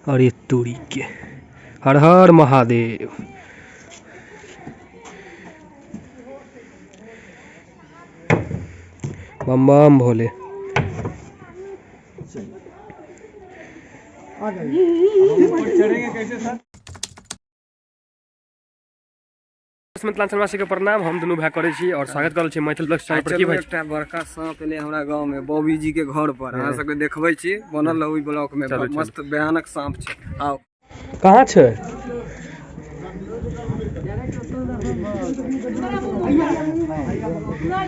अरे तोरी के, हर हर महादेव। बम बम भोले। मिथिलांचलवासी के प्रणाम, हम दुनू भाई करै छी और स्वागत करै छी मैथिल ब्लॉग चैनल पर। की भाई एकटा बड़का सांप एलै हमरा गांव में बॉबी जी के घर पर, अहाँ सबके देखबै छी, बनल रहू ब्लॉक में, मस्त भयानक सांप छै। आउ। कहाँ छै?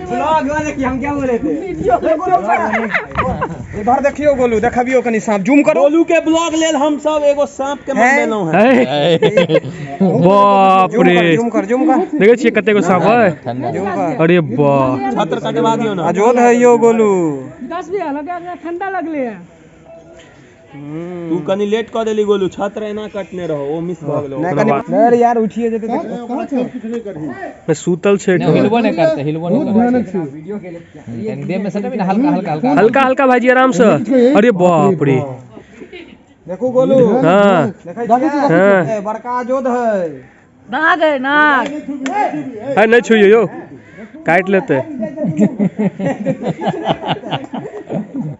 ब्लॉग वाले की हम क्या बोले थे? इधर देखियो गोलू, देखबियो कनी सांप, जूम करो। गोलू के ब्लॉग लेल हम सब एगो सांप के मंगेलौं हैं। बाप रे, जूम कर, जूम कर, देखै छियै कतेक सांप है। अरे वाह, छत्र कटवा दियो ना। अजोध है यो गोलू। 10 भी लगे, ठंडा लगले है। तू कनी लेट क देली गोलू, छत्र एना कटने रहो, ओ मिस भ गेलो। नहीं कनी अरे यार उठिए जेते। मैं सुतल छै। हिलबो नहीं करते, हिलबो नहीं करते। कनी देह में सटबी ना, हल्का हल्का हल्का हल्का हल्का भाईजी, आराम से। अरे बाप रे, देखू गोलू। हां देखै छियै बड़का अजोध है। नाग है, नाग है। नहीं छुइयो यो, काट लेते।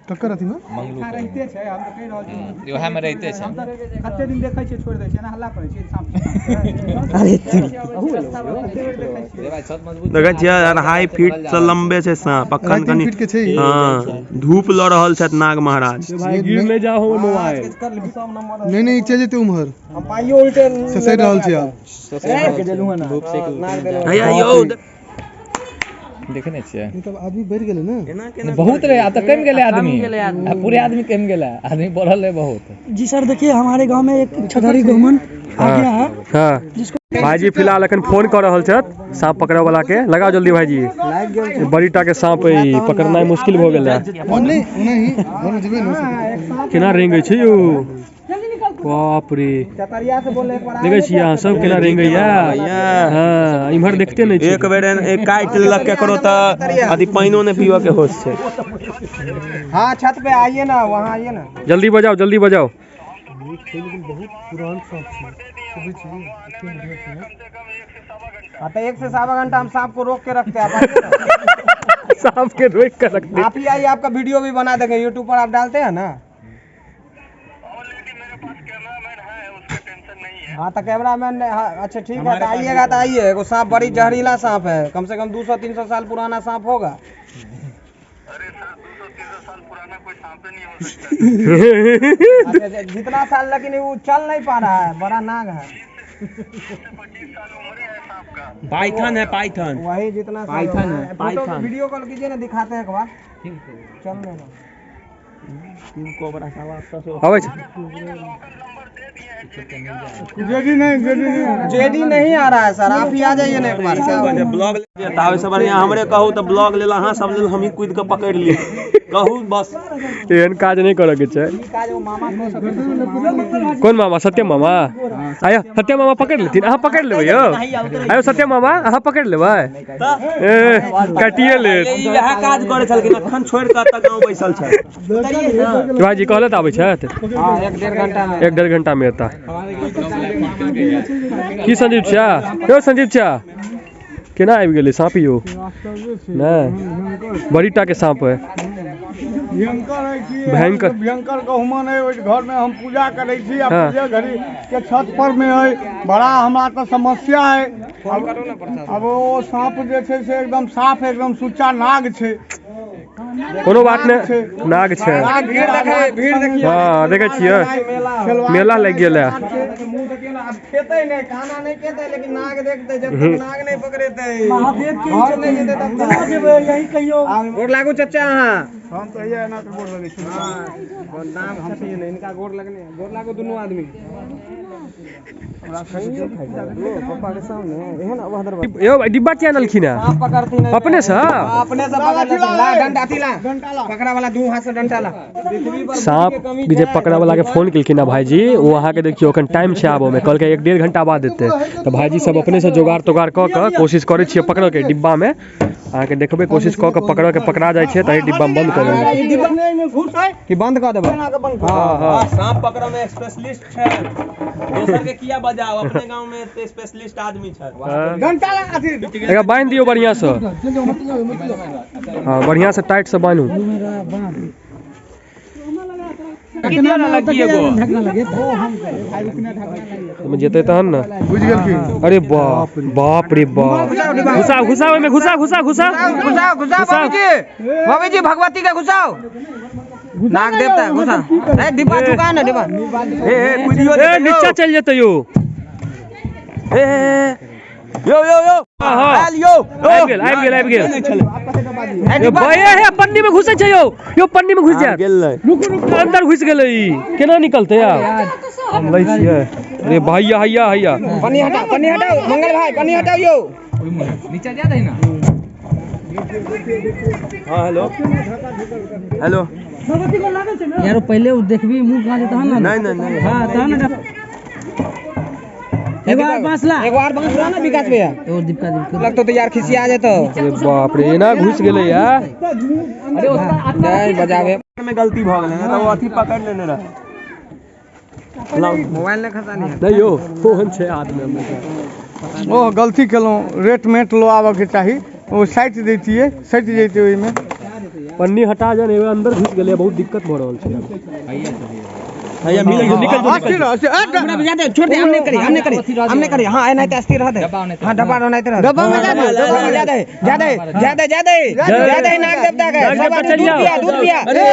ककर अथी में मंगलू रहिते छै, हम त कहि रहल छी। ओएह में रहिते छै। कते दिन देखै छियै, छोड़ि दै छियै, एना हल्ला करै छियै सांप। रे भाई छत मजबूत देखै छियै, 2.5 फीट से लंबे छै सांप अखन कनी। फीट के छै। हां, धूप ल रहल छथि नाग महाराज। भाई गिर ले जाओ मोबाइल। नहीं नहीं, चलि जेतै उम्हर। हम पाइयो उल्टे ससरि रहल छै आब। धूप सेक। हैया यौ, देखने छियै। तब आदमी बढ़ि गेलै ने। बहुत रहे, आब तऽ कमि गेलै आदमी, आब पूरे आदमी कमि गेलै, आदमी बढ़ल है बहुत। जी सर, देखिए हमारे गांव में एक छतरी गहुमन आ गया है। हाँ भाईजी, फिलहाल अखन फोन कर रहल छथि सांप पकड़े वाला के। लगाओ जल्दी भाईजी, बड़ी टा के सांप है, पकड़नाइ मुश्किल भ गेल है। नहीं नहीं, घर में जेबै ने। केना रेंगै छै यौ, बाप रे। चतरिया से बोले एक बार। देखै छियै अहाँ सब केना रेंगैया? हाँ, इम्हर देखते नहि एक छी। बेर काटि लेलक केकरो तऽ अथी पानिओ नहि पीबऽ के होश छै। हाँ, छत पे आइए ना, वहाँ आइए ना। जल्दी बजाओ, जल्दी बजाओ। लेकिन बहुत पुरान सांप छै, बुझै छी। हाँ तो 1 से 1.25 घंटा हम सांप को रोक के रखते हैं, आप आइए ना। सांप के रोक के रखते। आप ही आइए, आपका वीडियो भी बना देंगे, यूट्यूब पर आप डालते हैं ना। हाँ तो कैमरा मैन, हाँ, अच्छा ठीक है, तो आइएगा तो आइए। एगो सांप बड़ी जहरीला सांप है, कम से कम 200-300 साल पुराना सांप होगा। अच्छा अच्छा, जितना साल, लेकिन वो चल नहीं पा रहा है, बड़ा नाग है। पाइथन है, पाइथन। वही जितना पाइथन है, पाइथन। वीडियो कॉल कीजिए ना, दिखाते हैं एक बार। चल लेना। आबै छै। जेडी नहीं, जेडी नहीं। जेडी नहीं आ रहा है सर, आप ही आ जाइए ना एक बार, क्या होगा? ब्लॉग तऽ ओहिसँ बढ़िआँ हमरे कहू तऽ ब्लॉग लेल अहाँ सब लेल हमही कूदि कऽ पकड़ि ली, कहू बस। एहन काज नहि करऽ के छै। कोन मामा? सत्यम मामा आयो, सत्यम मामा पकड़ि लेथिन। अहाँ पकड़ि लेबै यौ? आयो सत्यम मामा, अहाँ पकड़ि लेबै? ए काटिए लेत। ई वएह काज करै छलखिन, अखन छोड़ि कऽ एतऽ गाँव बैसल छथि। भाईजी कहले तऽ आबै छथि। हाँ, 1-1.5 घंटा में। 1-1.5 घंटा में एता। की संजीव चा यौ, संजीव चा केना आबि गेलै सांप यौ? नहि, बड़ी टा के सांप है। भयंकर है कि भयंकर। भयंकर गहुमन है। ओहि घर में हम पूजा करै छी आ हाँ। पूजा घड़ी के छत पर में है। बड़ा हमरा तऽ समस्या है। अब ओ सांप जे छै से एकदम साफ, एकदम सुच्चा नाग छै। कोनो बात नहि, नाग छै। भीड़ देखे, भीड़ देखिए। हाँ, देखै छियै, मेला लागि गेल है। मुंह देखियो ना, अब खेते नहीं, खाना नहीं खेते, लेकिन नाग देखते। जब तक नाग नहीं पकड़ेते, महादेव के घर नहीं जेते तब तक। जेबै, यही कहियो। गोर लागू चचा अहाँ। हम तऽ हैया एना कऽ गोर लगै छी। नाम हमसे ये नहीं, इनका गोर लगने, गोर लागू दुनू आदमी। पप्पा के सामने एहन अभद्र बात। यौ, डिब्बा किया आनलखिन है? आप पकड़ती नहीं। अपने से? अपने से पकड़ लेथिन। ला डंडा, अथी ला, पकड़ा वाला, दू हाथ से डंडा ला। पृथ्वी पर सांप भूत के कमी जे छै। पकड़ै वाला के फोन केलखिन है भाईजी, ओ अहाँके देखियौ अखन टाइम छै आबऽ में, कहलकै 1-1.5 घंटा बाद एतै। तऽ भाईजी सब अपने से जोगाड़ तोगाड़ कऽ कऽ कोशिश करै छियै पकड़ऽ के डिब्बा में। अहाँके देखबै कोशिश कऽ के पकड़ऽ के, पकड़ा जाइ छै तऽ एहि डिब्बामे बंद कऽ देबै। कि बंद कऽ देबै? हँ हँ, सांप पकड़ऽ में स्पेशलिस्ट छै, दोसर के किया बजाओ, अपने गांव में एते स्पेशलिस्ट आदमी छै। घंटा अथी एकरा बान्हि दियौ बढ़िआँसँ। हँ, बढ़िआँसँ टाइटसँ बान्हू। ओहिमे जेतै तहन ने। बुझि गेलखिन। अरे बाप बाप रे बाप, घुसा घुसा ओहिमे, घुसा घुसा घुसा घुसाओ घुसाओ बाबूजी, बाबूजी भगवती के घुसाओ, नाग देवता घुसा। ए डिब्बा झुका ना डिब्बा। हे हे, कुदियो। ए नीचा चलि जेतै यौ। हे हे, यो यो यो। हँ हँ, आयल यो। आबि गेल आबि गेल आबि गेल। ए यौ डिब्बा भाई, हे पन्नी में घुसै छै यौ, यौ पन्नी में घुसि जायत। गेल। अंदर घुसि गेलै ई, केना निकलतै आब? हम लै छियै। अरे भैया हैया हैया, पन्नी हटाओ, पन्नी हटाओ मंगल भाई, पन्नी हटाओ यो। नीचा जा दही ना। हां, हेलो हेलो। यार पहिले उ देखबी मुंह कहाँ जेतै तहन ने। नहीं नहीं नहीं। हां तहन ने, एगो आर बांस ला, एगो आर बांस ला ना विकास भैया। एगो दीपका दीपका लगतो तो यार खिसिया जेतो। अरे बाप रे, एना घुसि गेलै यार। अरे ओतना नहीं बजावे में गलती भ गेलै ने, त ओ अथी पकड़ लेने रहे। मोबाइल ने खसा नहीं। नहि यौ, फोन छै हाथ में। ओ गलती केलहुँ, रेट मेट लो आबऽके चाही, ओ साटि दैतियै, सटि जैतै ओहिमे। पन्नी हटा जान, एगो अंदर घुसि गेलै, बहुत दिक्कत भऽ रहल छै। हैया मिल गेल, निकल जो। अस्थिर अस्थिर, ए, बजा दे, छोड़ दे, हम नहीं करी, हम नहीं करी, हम नहीं करी। हां एनाहिते अस्थिर रह दे। हां, डब्बा ओनाहिते रह दे। डब्बा में जा दे। डब्बा में जा दे, जा दे, जा दे, जा दे, जा दे नाग देवता के। नाग सब देवता आदमी चलि दूध जाओ। पिया, दूध पिया। अरे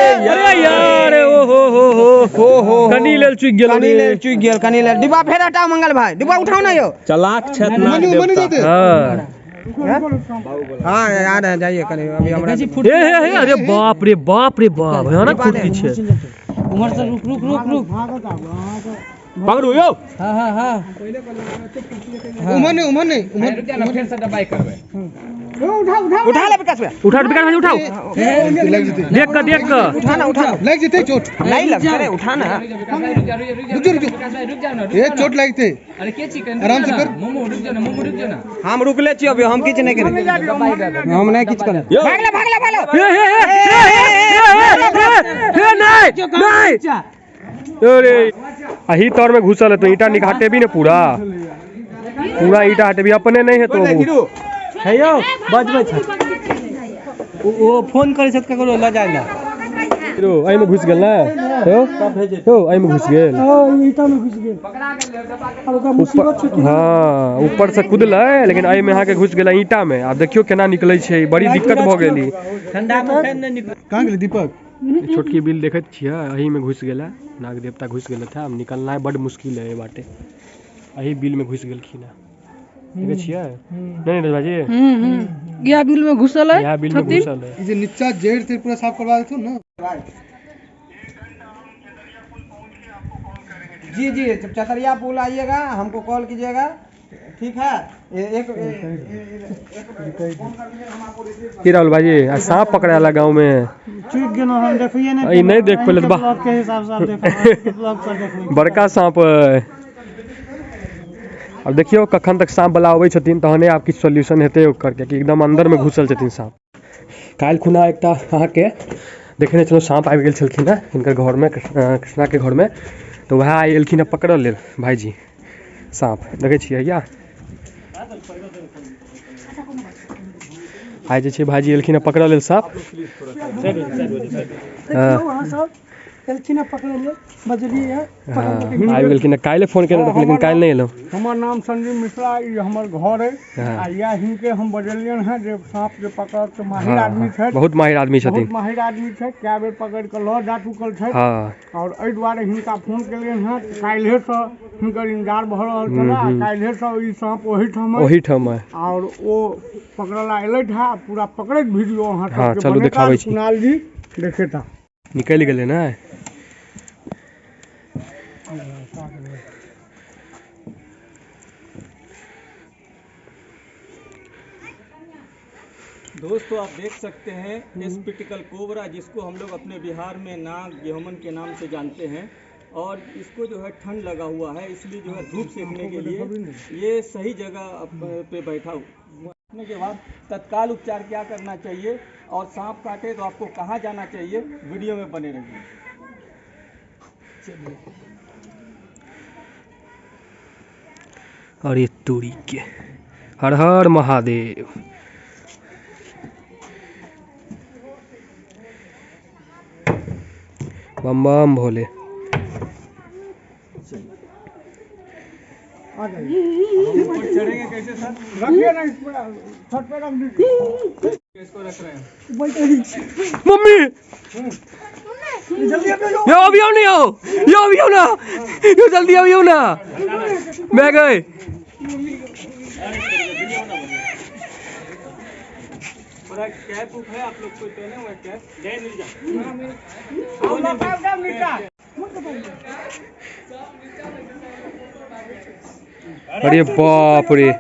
यार, ओ हो हो हो हो हो, कनी लेल चुकि गेल कनी रे। लेल चुकि गेल, कनी लेल। डिब्बा फेर हटाओ मंगल भाई, डिब्बा उठाओ ना यो। चालाक छथि नाग देवता। हाँ। हाँ आ रहे हैं, जाइए कनी अभी हमरा। हे हे हे, अरे बाप रे बाप रे बाप, भयानक फुर्ती छै। उमर से रुक रुक रुक रुक। पकड़ू यो। हां हां हां, उमर नहीं, उमर नहीं, उमर। रुक जा ना, फेर से डबाई करबै। उठा ले विकास भैया। उठा विकास भाई, उठाओ। लागि जेतै। देख कऽ देख कऽ। उठा ना, उठा ना। लागि जेतै चोट। नहीं लग रे, उठा ना। रुक जा रुक जा रुक जा, रुक जा। विकास भाई रुक जा ना। ए चोट लागि जेतै। अरे के छी? आराम से कर। मोमो रुक जा ना, मोमो रुक जा ना। हम रुकले छी अभी, हम किछ नहीं करे, हम नहीं किछ करे। भाग ले, भाग ले, भाग ले। हे हे हे हे हे हे, नहीं नहीं, अरे अही तौर में घुसल है तो ईंटा निकाटे भी ने, पूरा पूरा ईंटा हटेबी अपने नहीं है तो वो। हे यौ, बजबै छै ओ, फोन करै छथि ककरो ल जाय ला। यौ, एहिमे घुसि गेल ने यौ, यौ एहिमे घुसि गेल। ईटा में घुस गेल, अब ओकरा मुसीबत छै। हाँ, ऊपर से कुदलै लेकिन एहिमे अहाँके घुसि गेलै ईंटा में। आब देखियौ केना निकलै छै, बड़ी दिक्कत भऽ गेली। ठंडा में फेर नहि निकल। कहाँ गेलै दीपक? छोटकी बिल देखैत छियै, एहिमे घुसि गेलै नाग देवता, घुसि गेल था। आब निकलनाइ बड्ड मुश्किल है। एहि बाटे एहि बिल में घुसि गेलखिन हँ, देखै छियै नहि नीरज भाजी? हम्म, इएह बिल में घुसल है। इएह बिल में घुसल है। ई जे नीचा जड़ि तड़ि पूरा साफ करवा देथुन ने। जी जी, जब चतरिया पुल आइएगा हमको कॉल कीजिएगा, ठीक है? ये एक एक फोन कर दीजिएगा, हम आपको रिसीव। की राहुल भाजी, आ साँप पकड़ाला गाँव में। चुक गेलहुँ, हम देखिए नहीं। ई नहि देख पेलै बा। ब्लॉग के हिसाब से आप देखो, ब्लॉग पर देखबै। बड़का साँप अइ। आब देखियौ कखन तक साँप वला अबै छथिन, तहने आब किछु सोल्यूशन हेतै ओकर, कियाकि एकदम अंदरमे घुसल छथिन साँप। काल्हि खुना एकटा अहाँके देखने छलहुँ, साँप आबि गेल छलखिन हेँ हिनकर घरमे, कृष्णाके घरमे, तऽ वएह आइ एलखिन हेँ पकड़ऽ लेल भाइजी साँप। देखै छियै हैया, आइ जे छै भाइजी एलखिन हेँ पकड़ऽ लेल साँप। देखियौ अहाँ सब, एलखिन हँ पकड़ै लेल, बजलियै हँ। हँ, आबि गेलखिन हेँ। काल्हि फोन केने रहथिन लेकिन काल्हि नहि एलहुँ। हमर नाम संजीव मिश्रा, ई हमर घर अइ। हाँ। आ इएह हिनके हम बजलियनि हेँ जे साँप जे पकड़ब तऽ माहिर आदमी छथि। बहुत माहिर आदमी छथिन। बहुत माहिर आदमी छथि, कए बेर पकड़ि कऽ लऽ जा चुकल छथि। और एहि दुआरे हिनका फोन केलियनि हेँ। काल्हिएसँ हिनकर इंतजार भऽ रहल छलै आ काल्हिएसँ ई साँप ओहिठाम अइ। ओहिठाम अइ। और ओ पकड़ला एलथि हेँ, पूरा पकड़ैत वीडियो अहाँ सबके चलू बनेता। देखाबै छी। कुणाल जी देखेता। निकलि गेलै ने। दोस्तों, आप देख सकते हैं स्पिटिकल कोबरा, जिसको हम लोग अपने बिहार में नाग गेहुमन के नाम से जानते हैं, और इसको जो है ठंड लगा हुआ है, इसलिए जो है धूप सेकने के लिए ये सही जगह पे बैठा हुआ। काटने के बाद तत्काल उपचार क्या करना चाहिए और सांप काटे तो आपको कहाँ जाना चाहिए, वीडियो में बने रहिए। चलिए। और ये तूड़ी के हर हर महादेव। बम बम भोले। आ जाइए। ऊपर चढ़ेंगे कैसे सर? रखिए ना इस पर, छत पे रख दीजिए। इसको रख रहे हैं। मम्मी जल्दी आओ। यो अभी आओ, नहीं आओ, यो अभी आओ ना, यो जल्दी अभी ना, मैं गए। बड़ा कैप उप है आप लोग कोई पहने हुए कैप? जय मिर्जा। अरे बाप रे।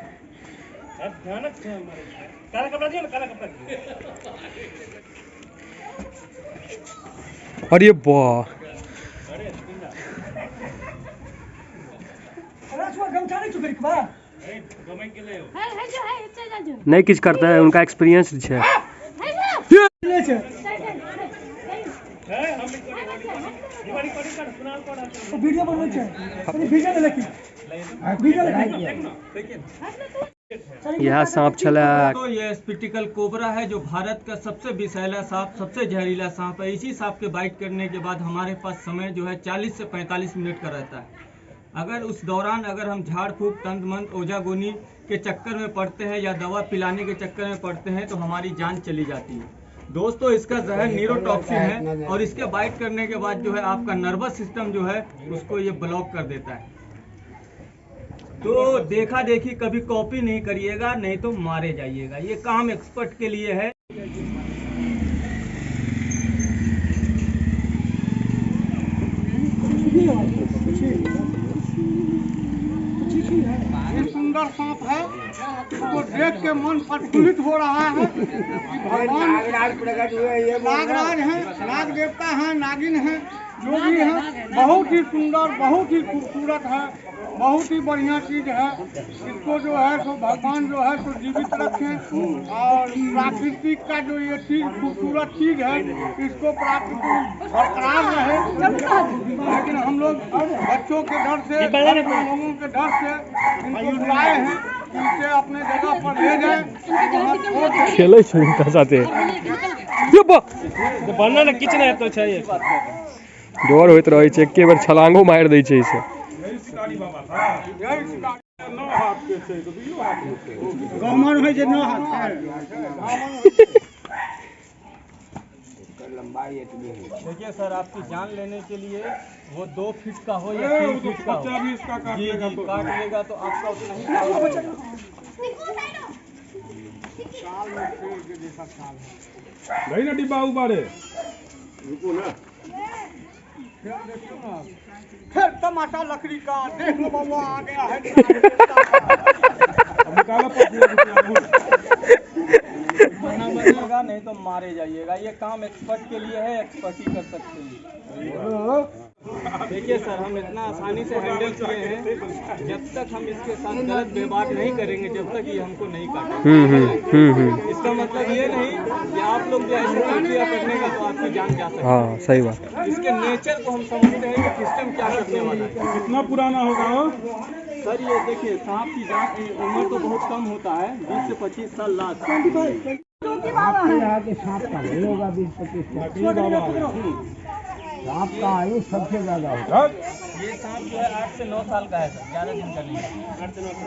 अरे बा। नहीं किछ करता है, उनका एक्सपीरियंस है। वीडियो बनबै छै, वीडियो लेकिन वीडियो। यह सांप छला। तो ये स्पिटिकल कोबरा है जो भारत का सबसे विषैला सांप, सबसे जहरीला सांप है। इसी सांप के बाइट करने के बाद हमारे पास समय जो है 40 से 45 मिनट का रहता है। अगर उस दौरान अगर हम झाड़ फूक, तंत्र मंत्र, ओझा गोनी के चक्कर में पड़ते हैं या दवा पिलाने के चक्कर में पड़ते हैं तो हमारी जान चली जाती है। दोस्तों इसका जहर न्यूरोटॉक्सिन है और इसके बाइट करने के बाद जो है आपका नर्वस सिस्टम जो है उसको ये ब्लॉक कर देता है। तो देखा देखी कभी कॉपी नहीं करिएगा, नहीं तो मारे जाइएगा। ये काम एक्सपर्ट के लिए है। ये सुंदर सांप है, इसको देख के मन प्रफुल्लित हो रहा है कि भगवान नागराज हैं, नाग देवता हैं, नागिन हैं, जो भी है, बहुत ही सुंदर, बहुत ही खूबसूरत है, बहुत ही बढ़िया चीज है। इसको जो है सो भगवान जो है सो जीवित रखें और प्राकृतिक का जो ये चीज खूबसूरत चीज है इसको प्राकृतिक बरकरार रहे। लेकिन हम लोग बच्चों के डर से, लोगों के डर से इनको बुलाए हैं कि इसे अपने जगह पर ले जाए। खेलै छै हिनका साथे। बनना ना किछु नहि चाहिए। डर होइत रहै छै, एके बेर छलांगो मारि दै छै ई। गहमन होइ छै 9 हाथ। देखिए सर, आपकी जान लेने के लिए वो 2 फीट का हो या 3 फीट का हो, जी जी काट लेगा तो आपका उतना ही काम होगा। नहीं ना डिब्बा उबारे। फिर तमाशा लकड़ी का देख लो बाबा आ गया है। बनेगा नहीं तो मारे जाइएगा। ये काम एक्सपर्ट के लिए है, एक्सपर्ट ही कर सकते हैं। देखिए सर, हम इतना आसानी से हैंडल किए हैं, जब तक हम इसके साथ गलत व्यवहार नहीं करेंगे जब तक ये हमको नहीं काटेगा। इसका मतलब ये नहीं कि आप लोग जो ऐसे गलतियाँ करने का तो आपकी जान जा सकती है। हाँ सही बात। इसके नेचर को हम समझते हैं कि सिस्टम क्या करने वाला है। कितना पुराना होगा वो? सर ये देखिए, सांप की जान उम्र तो बहुत कम होता है, 20 से 25 साल लास्ट। सांप का नहीं होगा 20-25 साल, सांप का आयु सबसे ज्यादा होता है। ये सांप जो है 8 से 9 साल का है सर, ज़्यादा दिन का नहीं है। 8 से 9 साल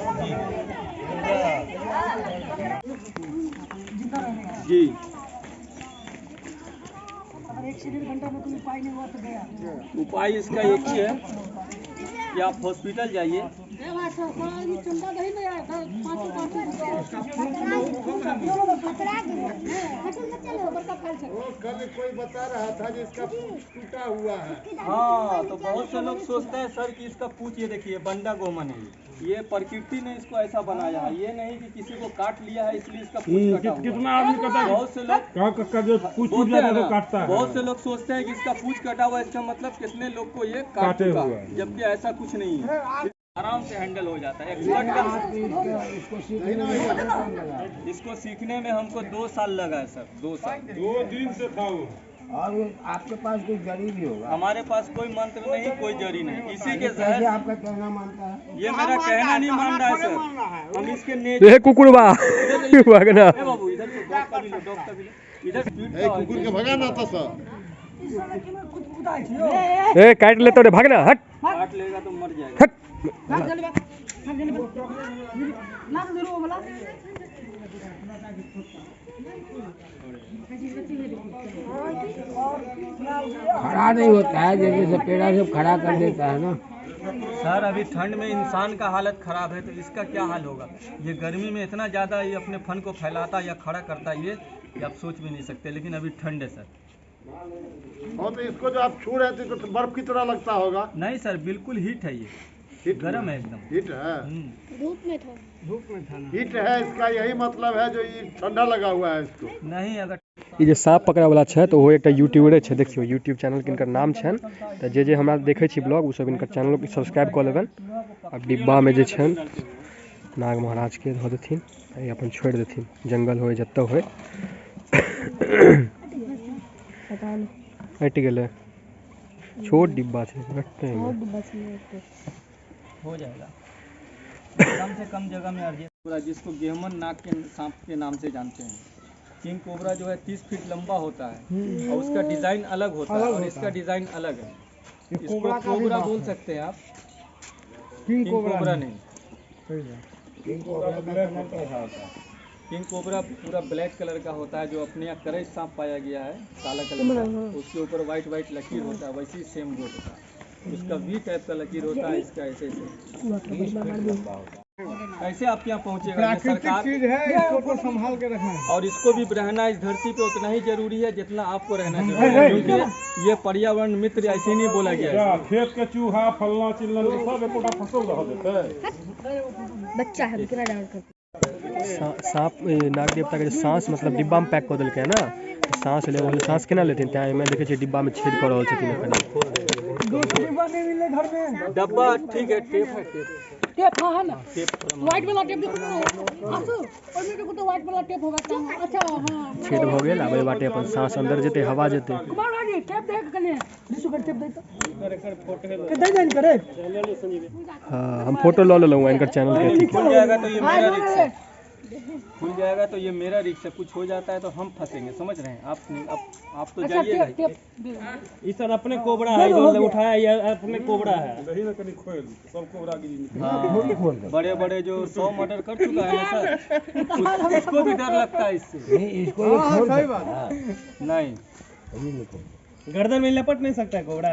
जी जी। अगर 1 से 1.5 घंटा में कोई उपाय नहीं हुआ तो गया। उपाय इसका एक ही है कि आप हॉस्पिटल जाइए। कल कोई बता रहा था जिसका पूंछ टूटा हुआ है। हाँ, तो बहुत से लोग सोचते हैं सर कि इसका पूंछ, ये देखिए बंडा गोमन है, ये प्रकृति ने इसको ऐसा बनाया है, ये नहीं कि किसी को काट लिया है इसलिए इसका पूंछ कटा हुआ है। कितना आदमी कटा है? बहुत से लोग जो पूंछ टूट जाता है तो काटता है। बहुत से लोग सोचते हैं कि इसका पूंछ कटा हुआ है, इसका मतलब कितने लोग को ये काट काटे चुका हुआ है, है। जबकि ऐसा कुछ नहीं है। आराम से हैंडल हो जाता है। एक्सपर्ट का इसको सीखने में हमको 2 साल लगा है सर, 2 साल। 2 दिन से था वो। और आपके पास कोई जड़ी भी होगा? हमारे पास कोई मंत्र नहीं, कोई जड़ी नहीं। इसी के जहर आपका कहना मानता है? ये मेरा कहना नहीं मान रहा है सर, हम इसके ये कुकुरबा भगना। बाबू इधर से डॉग का भी लो, डॉग का भी लो इधर। कुकुर के भगाना था सर। ए काट ले तो रे, भागना हट। काट लेगा तो मर जाएगा। हट। खड़ा नहीं होता है, जैसे पेड़ा सब खड़ा कर देता है ना सर। अभी ठंड में इंसान का हालत खराब है तो इसका क्या हाल होगा। ये गर्मी में इतना ज़्यादा ये अपने फन को फैलाता या खड़ा करता ये आप सोच भी नहीं सकते, लेकिन अभी ठंड है सर। और तो इसको जो आप छू रहे थे तो बर्फ की तरह लगता होगा। नहीं सर, बिल्कुल हीट है, ये गरम है एकदम। हीट है, धूप में था, धूप में था, हीट है इसका यही मतलब है जो ये ठंडा लगा हुआ है इसको। नहीं अगर ई जे सांप पकड़ै वाला छै तो वो एकटा यूट्यूबरे छै, देखियौ यूट्यूब चैनल के इनकर नाम छनि। तऽ जे जे हमरा देखै छी ब्लॉग ओ सब इनकर चैनल के सब्सक्राइब कऽ लेबनि। आब डिब्बा में जे छनि नाग महाराज के धऽ देथिन, ई अपन छोड़ि देथिन, जंगल होय जतऽ होय। हटि गेलै, छोट डिब्बा छै, हो जाएगा कम से कम जगह में। कोबरा जिसको गेहमन नाग के सांप के नाम से जानते हैं, किंग कोबरा जो है 30 फीट लंबा होता है और उसका डिजाइन अलग होता है और इसका डिजाइन अलग है। इसको कोबरा बोल सकते हैं आप, किंग कोबरा नहीं। किंग कोबरा पूरा ब्लैक कलर का होता है, जो अपने यहाँ करैत सांप पाया गया है काला कलर का, उसके ऊपर वाइट वाइट लकीर होता है, वैसी सेम वो होता है। उसका we type का लकीर होता है, इसका ऐसे ऐसे। कैसे आपके यहाँ पहुँचेगा? सरकार चीज है, इसको तो संभाल के रखना है और इसको भी रहना इस धरती पे उतना ही जरूरी है जितना आपको रहना जरूरी है, क्योंकि ये पर्यावरण मित्र ऐसे नहीं बोला गया है। खेत के चूहा फलना चिल्ला सब एकोटा फसल रह देते। बच्चा है कितना डाउन कर सांप नाग देवता के सांस मतलब डिब्बा में पैक कऽ देलकै है ना, सांस ले सांस केना लेथिन, तें एहिमे देखै छियै डिब्बा में छेद कऽ रहल छथिन। एखन डिब्बा नहीं मिले घर में, डब्बा ठीक है, टेप है, टेप टेप हां है ना, व्हाइट वाला टेप देखो ना आसू, ओमे देखो तो व्हाइट वाला टेप होगा। अच्छा हां छेद भ गेल, आब एहि बाटे अपन सांस अंदर जेतै, हवा जेतै। कुमार भाई टेप देख कने रिसु कर टेप दे तो कर फोटो के दे देन करे। हां हम फोटो ल लेलहुं इनकर चैनल के। खुल जाएगा तो ये मेरा रिक्स है, खुल जाएगा तो ये मेरा रिक्स है, कुछ हो जाता है तो हम फंसेंगे, समझ रहे हैं आप? आप तो जाइएगा। ई सर अपने कोबरा है जो उठाया, ये अपने कोबरा है। सब कोबरा गिरी। बड़े बड़े जो 100 मर्डर कर चुका है ना सर, उसको भी डर लगता है इससे। नहीं इसको सही बात नहीं, गर्दन में लपट नहीं सकता है कोबरा।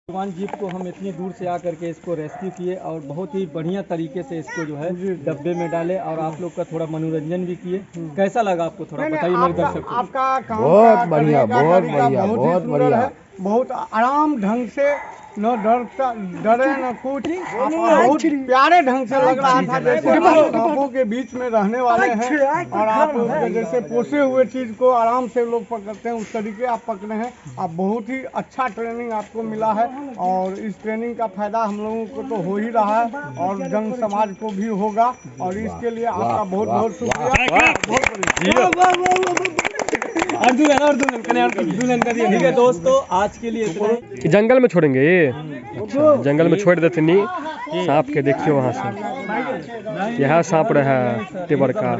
भगवान जीव को हम इतनी दूर से आकर के इसको रेस्क्यू किए और बहुत ही बढ़िया तरीके से इसको जो है डब्बे में डाले और आप लोग का थोड़ा मनोरंजन भी किए। कैसा लगा आपको थोड़ा बताइए मेरे दर्शक को। आपका काम बहुत बढ़िया, बहुत बढ़िया, बहुत बढ़िया, बहुत आराम ढंग से, न डरता डरे न कुछ, बहुत प्यारे ढंग से लग रहा था जैसे आप सांपों के बीच में रहने वाले हैं और आप जैसे पोसे हुए चीज को आराम से लोग पकड़ते हैं उस तरीके आप पकड़े हैं। आप बहुत ही अच्छा ट्रेनिंग आपको मिला है और इस ट्रेनिंग का फायदा हम लोगों को तो हो ही रहा है और जन समाज को भी होगा और इसके लिए आपका बहुत बहुत शुक्रिया। ठीक है दोस्तों, आज के लिए इतना ही। जंगल में छोड़ेंगे ये? अच्छा, जंगल में छोड़ देते सांप के। देखियो वहाँ से यहाँ सांप रहा है बड़का।